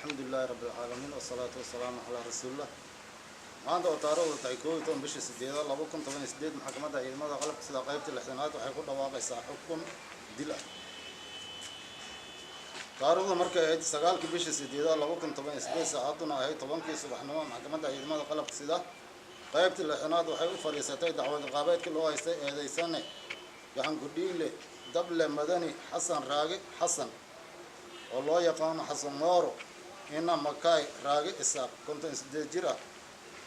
Alxamdu lilaahi rabbi alcaalamiin, wasalaatu wasalaamu calaa rasuulillah. Maanta oo taariikhdu tahay 11 bishii sideedaad 2018, maxkamadda ciidamada qalabka sida qaybta 60aad waxay ku dhawaaqaysaa xukun dil ah. Taariikhdu markay ahayd 9kii bishii sideedaad 2018, saacaduna ahayd 10kii subaxnimo, maxkamadda ciidamada qalabka sida qaybta 60aad waxay u fadhiisatay dacwad ciqaabeedkii loo haystay eedeysane gacan ku-dhiigle dable Madani Xasan Raage Xasan, oo loo yaqaano Xasan Mooro, ina Makaay Raage Isaaq, 58 jir ah,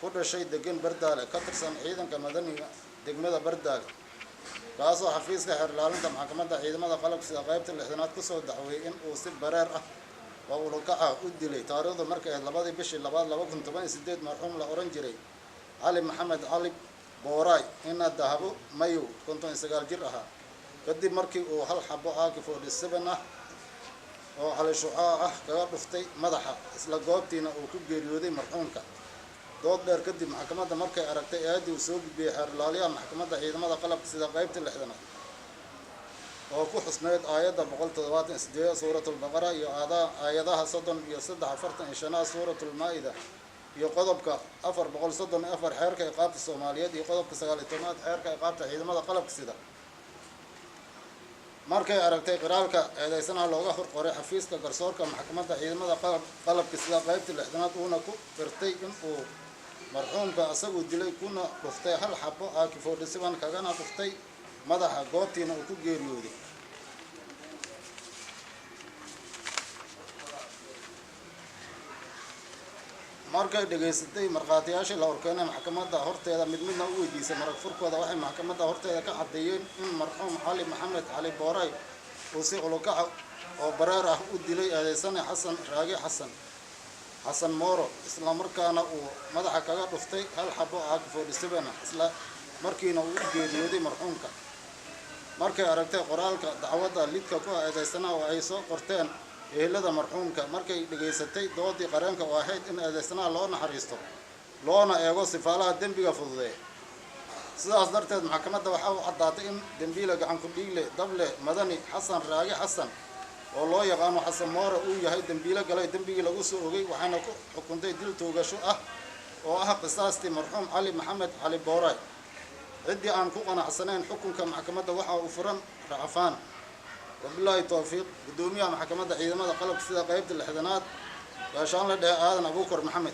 ku dhashay degan Bardaale, ka tirsan ciidanka madaniga degmada Bardaale, kaasoo xafiiska xeer ilaalinta maxkamadda ciidamada qalabka sida qaybta 60aad kusoo dacweeyey in uu si bareer ah oo ulakac ah u dilay, taariikhdu markay ahayd 2dii bishii labaad 2018, marxuum la oran jiray Cali Maxamed Cali Booraay, ina Dahabo Mayow, 59 jir ahaa, kadib markii uu hal xabo AK 47 ah oo cali shucaa ah kaga dhuftay madaxa, isla goobtiina uu ku geeriyooday marxuumka. Dood dheer kadib, maxkamadda markay aragtay eedii uu soo gudbiyey xeer ilaaliyaha maxkamadda ciidamada qalabka sida qaybta 60aad oo ku xusnayd aayadda 178 suuratulbaqara iyo aayadaha 33, 45aad suuratulmaa-ida iyo qodobka 434 xeerka ciqaabta Soomaaliyeed iyo qodobka 19aad xeerka ciqaabta ciidamada qalabka sida, markay aragtay qiraalka eedeysanaha looga hor qoray xafiiska garsoorka maxkamadda ciidamada qalabka sida qaybta 60aad, uuna ku qirtay in uu marxuumka isagu dilay, kuna dhuftay hal xabo AK 47, kagana dhuftay madaxa, goobtiina uu ku geeriyooday. Markay dhegaysatay markhaatiyaashii la horkeenay maxkamadda horteeda, mid midna u weydiisay marag furkooda, waxay maxkamadda horteeda ka caddeeyeen in marxuum Cali Maxamed Cali Booray uu si ulukaca oo bareer ah u dilay eedeysane Xasan Raage Xasan, Xasan Mooro, islamarkaana uu madaxa kaga dhuftay hal xabo AK 47 ah, isla markiina uu u geeriyooday marxuumka. Markay aragtay qoraalka dacwadda lidka ku ah eedeysanaha oo ay soo qorteen ehelada marxuumka, markay dhegaysatay doodii qareenka oo ahayd in eedeysanaha loo naxariisto loona eego sifaalaha dembiga fududeeya, sidaas darteed maxkamadda waxaa u caddaatay in dembiile gacan ku-dhiigle dable Madani Xasan Raage Xasan, oo loo yaqaano Xasan Moore, uu yahay dembiile galay dembigii lagu soo ogay, waxayna ku xukuntay dil toogasho ah oo ah qisaastii marxuum Cali Maxamed Cali Booray. Ciddii aan ku qanacsanayn xukunka maxkamadda waxaa u furan racfaan. Wabilaahi towfiiq. Guddoomiyaha maxkamadda ciidamada qalabka sida qaybta 60aad, gaashaanle dhexe Aadan Abuukar Maxamed.